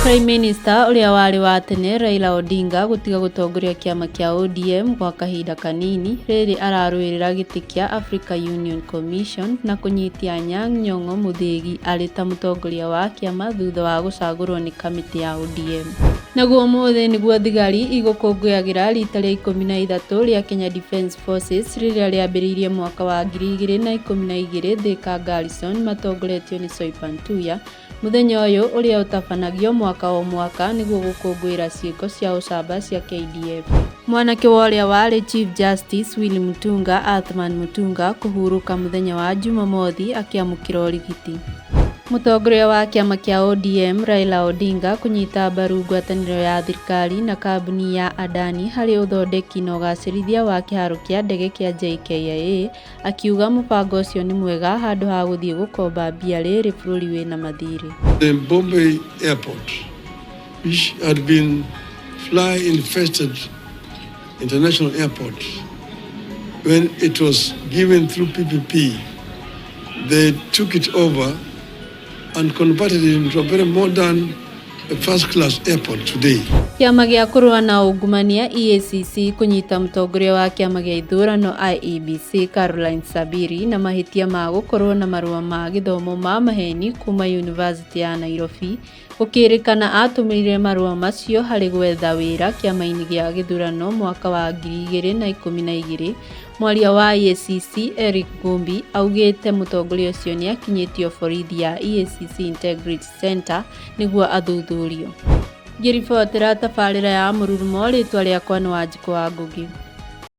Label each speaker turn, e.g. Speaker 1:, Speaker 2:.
Speaker 1: Prime Minister ũrĩa warĩ wa tene Raila Odinga gũtiga gũtongoria kĩama kĩa ODM gwa kahinda kanini rĩrĩ ararũĩrĩra gĩtĩ kĩa Africa Union Commission na kũnyitia Anyang' Nyong'o Mũthĩgi arĩ ta mũtongoria wa kĩama thutha wa gũcagũrwo nĩ kamĩtĩ ya ODM. Naguo ũmũthĩ nĩguo thigari igũkũngũyagĩra rita rĩa 13 rĩa Kenya Defence Forces rĩrĩa rĩambĩrĩirie mwaka wa 2012 Thika Garrison matongoretio nĩ Soipan Tuya. Mũthenya ũyũ ũrĩa ũtabanagio mwaka o mwaka nĩguo gũkũngũĩra ciĩko cia ũcamba cia KDF. Mwanake wa ũrĩa warĩ Chief Justice Willy Mutunga Athman Mutunga kũhurũka mũthenya wa Jumamothi akĩamũkĩra ũrigiti. Mũtongoria wa kĩama kĩa ODM Raila Odinga kũnyita mbaru ngwatanĩro ya thirikari na kambuni ya Adani harĩ ũthondeki na ũgacĩrithia wa kĩharo kĩa ndege kĩa JKIA akiuga mũbango ũcio nĩ mwega handũ ha gũthiĩ gũkomba mbia rĩrĩ bũrũri wĩna mathirĩ.
Speaker 2: The Bombay Airport, which had been fly-infested international airport, when it was given through PPP, they took it over and converted it into a very modern first-class airport today.
Speaker 1: Kĩama gĩa kũrũa na ungumania EACC kũnyita mũtongoria wa kĩama gĩa ithurano IEBC Caroline Sabiri na mahĩtia ma gũkorwo na marũa ma gĩthomo ma maheni kuma Yunivasĩtĩ ya Nairobi gũkĩrĩkana atũmĩrire marũa macio harĩ gwetha wĩra kĩama-inĩ gĩa gĩthurano mwaka wa 2012. Mwaria wa EACC Eric Gumbi augĩte mũtongoria ũcio nĩakinyĩtio borithi ya EACC Integrity Center nĩguo athuthurio. Ngĩribotera tabarĩra ya Mũrurumo rĩtwa rĩakwa nĩ Wanjikũ wa Ngũgĩ.